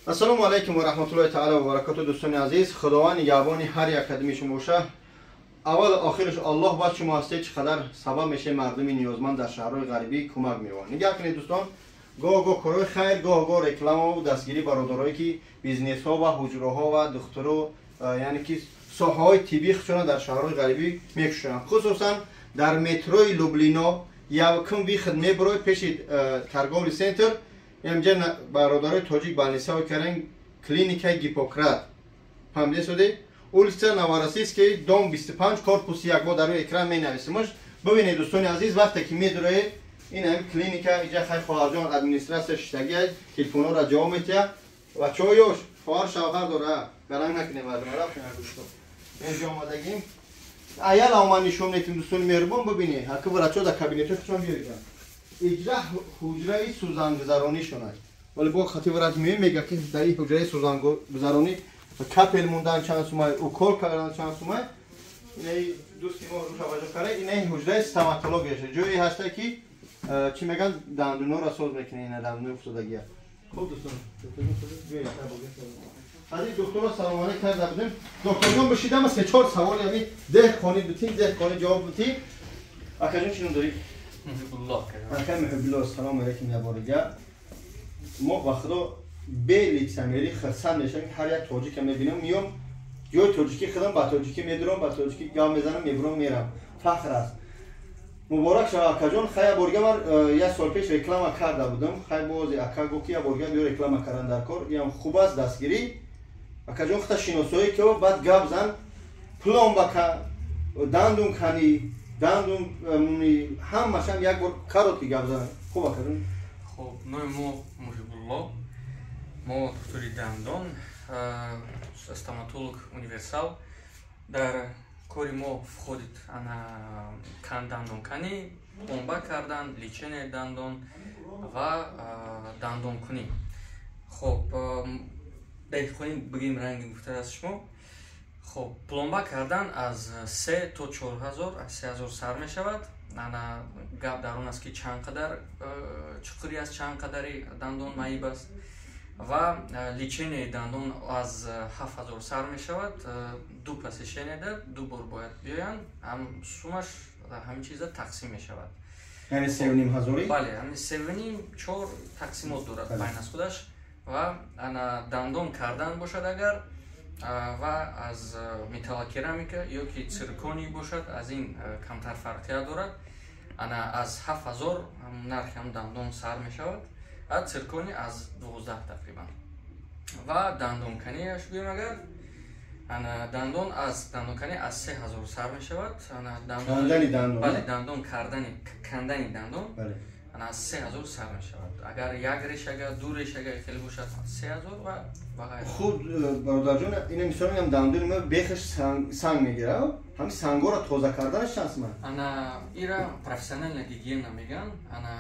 Ассалому алайкум ва раҳматуллоҳи таъала ва баракатуҳ. Дӯстони азиз, Худованд нигаҳбони ҳар як қадами шумо боша. Аввал охираш Аллоҳ, баъд шумо ҳастед, чӣ қадар сабаб мешавед, мардуми ниёзманд дар шаҳрҳои ғарибӣ кӯмак меёбанд. Нигаҳ кунед, дӯстон, гоҳ гоҳ корҳои хайр, гоҳ гоҳ рекламаву дастгирии бародарое ки бизнесҳо ва ҳуҷраҳо ва духтуру, яъне ки соҳаҳои тиббӣ худшона дар шаҳрҳои ғарибӣ мекушоянд. Хусусан дар метрои Люблино якум выход мебароед, пеши торговый центр, инҷа бародарои тоҷик больницао карданд, клиникаи Гиппократ. Фаҳмида шудед? Улица Новороссийский, дом 25, корпус 1. Мо дар рӯи экран менависимаш. Бибинед, дӯстони азиз, вақте ки медуроед, ин ҳамин клиника иҷа. Хай, хоҳарҷон администратсия шиштагия, телефонҳоро ҷавоб метиҳад. Бачаҳо ёш, хоҳар шавҳар дора, гаранг накунем. Инҷо омадагим, аял омад, нишон метим. Дӯстони меҳрубон, бибинед, ҳаки врачо дар кабинетҳои худшон биёидан. Иҷра ҳуҷраи сӯзангузаронишонад, вале бо хати врач меои, мега ки дар ин ҳуҷраи сӯзангузаронӣ капель мондан чанд сумай, укол кардан чанд сумай. Инаи дӯсти мо рӯшаваҷо кара. Инаи ҳуҷраи стоматологияша, ҷое ҳаста ки чӣ мегӯянд, дандунҳоро соз мекунед, ина дандунои уфтодагия. Хуб, дӯстон, ҳази духтуро салом алейк карда будем. Докторҷон, бишидам, се чор савол ями деҳқони битин, деҳқони ҷавоб битин. Акаҷон, чӣ ном дорӣ? Муҳибуллоҳ. Акай Муҳибуллоҳ, салому алейкум. Як бор дига мо ба Худо бе лицемерӣ хирсанд мешавем, ки ҳар як тоҷика мебинам, миём ҷои тоҷикӣ худам, ба тоҷикӣ медурам, ба тоҷикӣ гап мезанам, мебурам, мерам. Фахр аст. Муборак шава, акаҷон. Хай, як борга ман як сол пеш реклама карда будам. Хай, бози ака гуфт ки як борга биё, реклама кардан дар кор, иам хуб аст дастгирӣ. Акаҷон, хута шиносоӣ ки, баъд гап зан. Пломба, дандун канӣ, дандун ҳамашам як бор короткий гап зан. Хуб, акаҷон. Хуб, номи мо Муҳибулло, мо духтури дандон, стоматолог универсал. Дар кори мо входит ана дандонканӣ, пломба кардан, лечение дандон ва дандонкунӣ. Хоб, деҳқонӣ бигем, ранги гуфтааст шумо. Хоб, пломба кардан аз 3 то 4 ҳазор, аз 3 ҳазор сар мешавад. Ана гап дар он аст, ки чанд қадар чуқурӣ аст, чанд қадари дандон маиб аст. Ва лечение дандон аз 7 ҳазор сар мешавад. Ду посещениеда, ду бор бояд биёянд, ҳам сумаш ҳамин чиза тақсим мешавад. Яъне 3,5 ҳазорӣ? Бале, ҳамин севним, чор тақсимот дорад байна аз худаш. Ва ана дандон кардан бошад агар, ва аз металлокерамика ё ки цирконий бошад, аз ин камтар фарқият дорад. Ана аз 7 ҳазор нархи ҳам дандон сар мешавад, а цирконий аз 12 тақрибан. Ва дандонканияш гӯем агар, ана дандон аз дандонканӣ аз 3 ҳазор сар мешавад. Бале, дандон кардани, кандани дандон ана аз 3 ҳазор сар мешавад. Агар як решага, ду решага хеле бошад, 3 ҳазор ва ғайра. Хуб, бародарҷон, ина мисол мегам, дандони ма бехаш санг мегирад, ҳамин сангҳоро тоза карданаш чанд суман? Ана ира профессиональная гигиена меган. Ана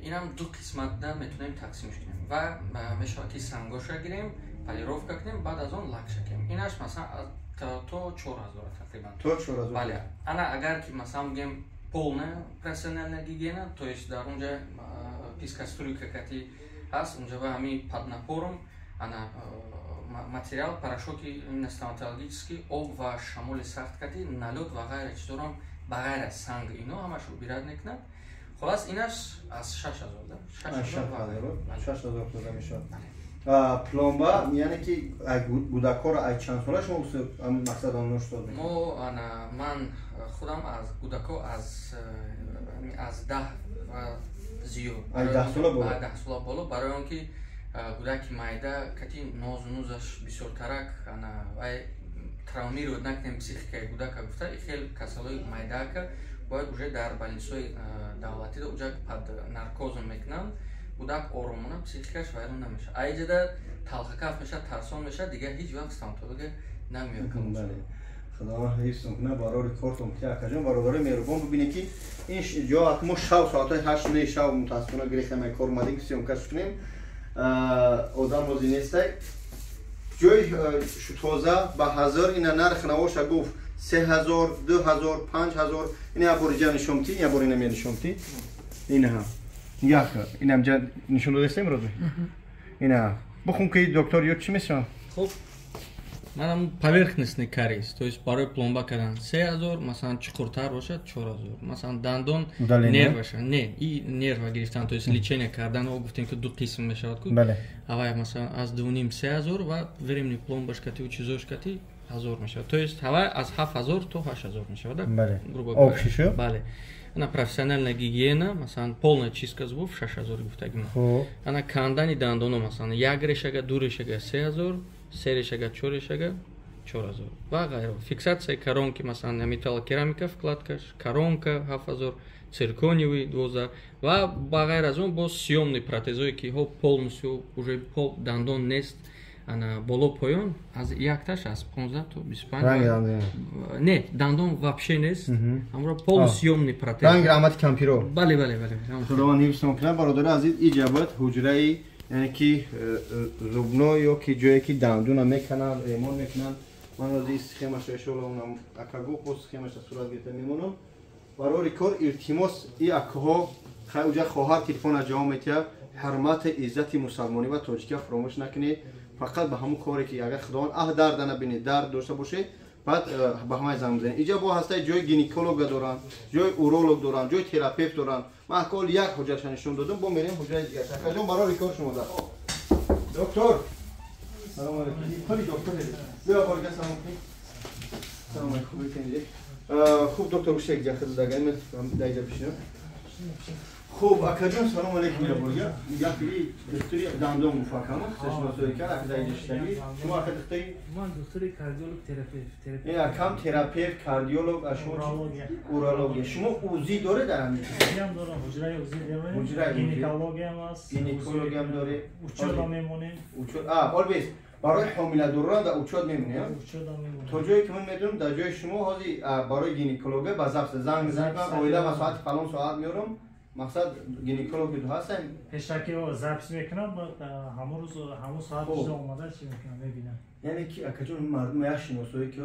инам ду қисматда метавонем тақсимш кунем ва мешавад ки сангоша гирем, полировка кунем, баъд аз он лакша кунем. Инаш масалан то 4 ҳазор тақрибан. То 4 ҳазор. Бале. Ана агар ки масалан бигем полная профессиональная гигиена, то есть дар онҷа пескоструйка кати ҳаст, унҷа ва ҳамин под напором ана материал, порошоки стоматологический, об ва шамоли сахт кати налёт ва ғайра чизорам, ба ғайр аз санг, ино ҳамаш убирать мекунад. Хулас, инаш аз 6 ҳазор. 6 ҳазор тоза мешавад. Пломба, яъне ки гудакҳоро ай чанд сола шумо мақсад он устод? Мо ана ман худам аз гудако аз 10 ва зиёд. Ай 10 сола боло? 10 сола боло, барои он ки гудаки майда кати нозу нузаш бисёртарак, ана вай травмировать накунем психикаи гудака гуфта. Хел касалои майдаака бояд уже дар больницаҳои давлатида уҷа под наркозом мекунанд, гудак оромона, психикаш вайрон намешавад. Аиҷада талхакаф мешавад, тарсон мешавад, дигар ҳеҷ вақт стоматолога намеояд. Худованд ҳифзтон кунад, барори кортон ки. Акаҷон, бародарои меҳрубон, бибинед ки ин ҷо мо шав, соатҳои 8, 9 шав, мутаассифона гирехтем, кор омадем ки съёмка кунем, одам рози нестай. Ҷои тоза ба ҳазор. Ина нарх навоша гуфт: 3 ҳазор, 2 ҳазор, 5 ҳазор. Ина як бори ҷа нишонти, як бор ина менишонти. Инаҳа, як инам ҷа нишон додастем розӣ. Ина Бухун ки доктор ё чӣ мешавад? Хуб, манам поверхностный кариес, то есть барои пломба кардан 3000, масалан чуқуртар бошад 4000. Масалан дандон нерваша, не, и нерва гирифтан, то есть лечение кардан, о гуфтем ки ду қисм мешавад ку. Ҳавай масалан аз 2,5 3000 ва временный пломбаш кати чизош кати 1000 мешавад. То есть ҳавай аз 7000 то 8000 мешавад. Бале. Общий шо? Бале. Ана профессиональная гигиена, масалан полная чистка зубов 6000 гуфтагим. Ана кандани дандоно, масалан як решага, ду решага 3000, се решага, чор решага 4000 ва ғайро. Фиксация коронки, масалан металлокерамика вкладкаш, коронка 7000, циркониевый 12 ва ба ғайр аз он боз съёмный протезое ки ҳо полностью уже пол дандон нест, ана боло поён аз якташ аз 15 то 25, не, дандон вообще нест, ҳамро полусъёмный протез. Ранг раҳмати кампиро. Бале, бале, бале. Худованд ҳифзтон кунад, бародари азиз. Иҷа бояд ҳуҷраи, яъне ки зубной ё ки ҷое ки дандуна мекананд, ремонт мекунанд. Ман ози схемаша иншоалло унам акагу бо схемаша сурат гирифта мемонам. Барори кор илтимос и акҳо хай уҷа хоҳар телефона ҷавоб метиҳад. Ҳурмати иззати мусалмонӣ ва тоҷикия фаромӯш накунед. Фақат ба ҳамун коре ки агар худованд аҳ дарда набинед, дард дошта бошед, баъд ба ҳамаи занг бизанед. Иҷа бо ҳастаи ҷои гинеколога доранд, ҷои уролог доранд, ҷои терапевт доранд. Ман акол як ҳуҷраша нишон додам, бо мерем ҳуҷраи дигар. Акаҷон, барори кор шумо да. Доктор, салом алейкум. Холи доктор, биё борга салом кунед. Салом алейкум. Хуб доктор, гӯша як ҷа хиздагаим даиҷа бишинам. Хуб, акаҷон, салом алейкум. Борга яки духтури дандон гуфакама шуносоӣ кард, ака даиҷа шиштагӣ. Шумо ака духтари? Ман духтури кардиолог, терапевт. Ин акам терапевт, кардиолог, а шумо урология. Шумо УЗИ доред дар ҳамин? УЗИам дорам, ҳуҷраи УЗИ дорем. Ҳуҷраи гинекологиям аст. Гинекологиям доред. Учёта мемонем. Учёт, а, олбес барои ҳомиладорон дар учёт мемонем. То ҷое ки ман медонам, дар ҷои шумо ҳозир барои гинекология ба запись занг мезанед, ман оила ба соати фалон соат меорам, мақсад гинеколог ҳастем. Пешакӣ запись мекунам, баъд ҳамон рӯз ҳамон соат омада чӣ мекунам, мебинам. Яъне ки акаҷон, мардум як шиносое ки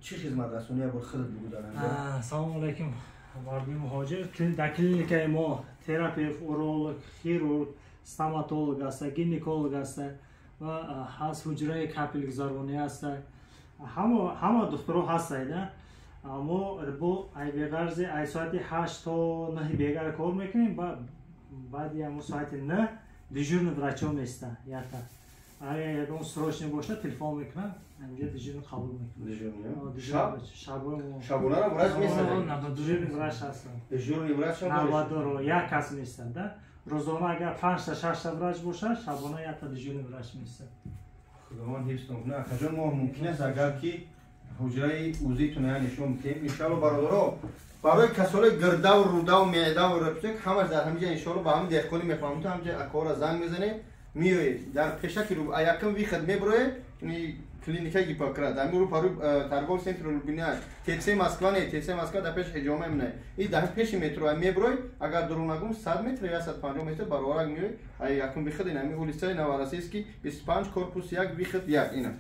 чӣ хизматрасонӣ бор худат бугу дар ҳамҷо. Салому алайкум, мардуми муҳоҷир. Дар клиникаи мо терапевт, уролог, хирург, стоматолог аста, гинеколог аста ва ҳаст ҳуҷраи капелгузаронӣ аста. Ҳама духтуро ҳастайда. Мо бо айбеғарзи ай соати 8 то 9 бегара кор мекунем, баъди ҳамон соати 9 дежурный врачо места якта. Агар ягон срочный бошад, телефон мекунам, ҳаминҷа дежурный қабул мекунам. Шабонара врач места? Дежурный врач ҳастанд. Дежурный врач. Навбатдоро як кас местад да. Рӯзона агар панҷта шашта врач бошад, шабона якта дежурный врач местад. Худованд ҳифзтон кунад, акаҷон. Мо мумкин аст агар ки ҳуҷраи УЗИтон я нишон бидиҳем, иншоалло. Бародаро, барои касони гирдаву рудаву меъдаву репсек ҳамаш дар ҳамиҷа иншоалло ба ҳамин деҳқонӣ мехоҳам. Ту ҳамҷа акора занг мезанед, меоед дар пешаки якм выход меброед, клиникаи Гиппократ ҳамин рӯ пару торговый центр Рубина, ТЦ Москва, не, ТЦ Москва дар пеши ҳиҷома мемонад, и дар пеши метро меброй, агар дурӯғ нагӯм, 100 метр я 150 метр бароварак меои, якум выход ин ҳамин улицаи Новороссийский 25, корпус 1, выход 1 ина.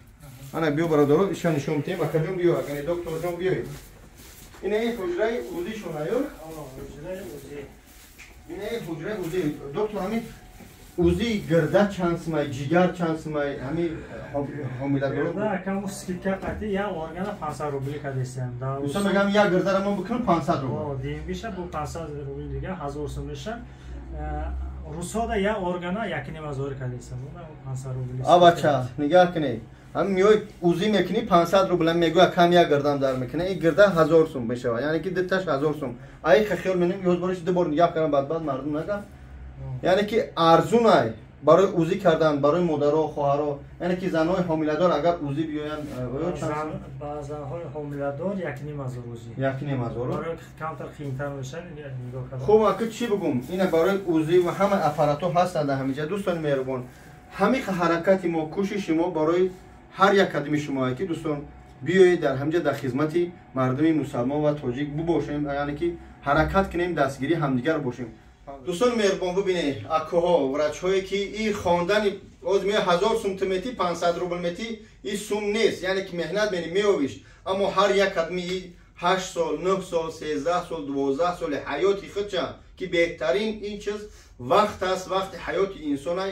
Ана биё, бародаро, иша нишон медиҳем. Акаҷон, биё, агане докторҷон, биёед. Ина ин ҳуҷраи УЗИшон аё, ина ин ҳуҷраи УЗИ. Доктор, ҳамин УЗИ гирда чанд сумай, ҷигар чанд сумай, ҳамин ҳомиладоро? Акам скидка қати як органа 500 рубли кадестем. Мисол мегам, як гирдара мо бикунем 500 рубл. Димбиша бо 500 рубли дига 1000 сум меша. Русода як органа 1500 кадестем. 500 рубли. Авача, нигаҳ кунед, ҳамин меои УЗИ мекунӣ, 500 рубла мегӯя, кам як гирдам дар мекунӣ, ин гирда 1000 сум мешавад, яъне ки дуташ 1000 сум. Аи хиёл менем, ёз бориш ду бор нигаҳ кардам, баъд мардум нагам, яъне ки арзунай барои УЗИ кардан барои модаро, хоҳаро, яъне ки занҳои ҳомиладор агар УЗИ биёянд? Ба занҳои ҳомиладор 1500 УЗИ. 1500. Камтар қиинтар мешавад нигоҳ кардан. Хуб, ака, чӣ бигӯм, ина барои УЗИ ва ҳама аппаратҳо ҳастанд дар ҳамиҷа. Дӯстони меҳрубон, ҳамин ҳаракати мо, кӯшиши мо барои ҳар як қадами шумое ки дӯстон биёед дар ҳамҷа дар хизмати мардуми мусалмон ва тоҷик бубошем, яъне ки ҳаракат кунем, дастгирии ҳамдигар бошем. Дӯстони меҳрубон, бибинед, акоҳо, врачҳое ки и хондани оз меоя 1000 сум ту метӣ, 500 рубл метӣ, и сум нест, яъне ки меҳнат мени меовиш, аммо ҳар як қадми и 8 сол, 9 сол, 13 сол, 12 соли ҳаёти худча ки беҳтарин ин чиз вақт аст, вақти ҳаёти инсонай.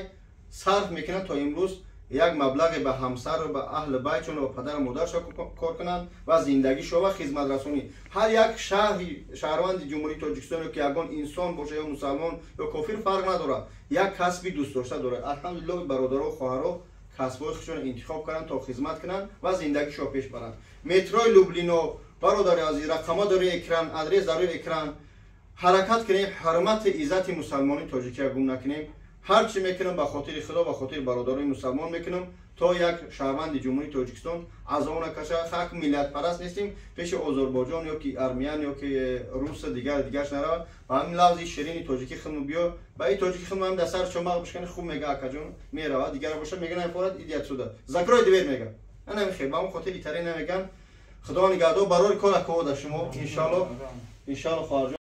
Сарф мекунанд, то имрӯз як маблағе ба ҳамсар, ба аҳли байтшон ва падару модаршон кор кунанд ва зиндагишо ва хизматрасонӣ. Ҳар як шаҳри шаҳрванди Ҷумҳурии Тоҷикистон, ки ягон инсон боша, ё мусалмон ё кофир, фарқ надорад, як касби дӯстдошта дорад. Алҳамдулилло, бародаро, хоҳаро касбҳои худшонро интихоб карданд, то хизмат кунанд ва зиндагишро пеш баранд. Метрои Люблино, бародари азиз, рақамҳо дар рӯи экран, адрес дар рӯи экран. Ҳаракат кунем, ҳурмати иззати мусалмони тоҷикия гум накунем. Ҳар чӣ мекунам, ба хотири Худо, ба хотири бародарони мусалмон мекунам, то як шаҳрванди Ҷумҳурии Тоҷикистон азоб накаша. Хак миллатпараст нестем, пеши Озарбойҷон ё ки армиян ё ки рус, дигар дигарш наравад. Ба ҳамин лавзи ширини тоҷикӣ худмо биё, ба ин тоҷики худмо ҳам дар сар чомақ бишкани, хуб мега, акаҷон, меравад. Дигар боша, мега, нафорад, иди отсюда, закрой дверь, мега. Анамихел, ба ҳамон хотир итаре намеган. Худо нигаҳдор, барори кор акода шумо, иншалло, иншалло, хоҳарҷон.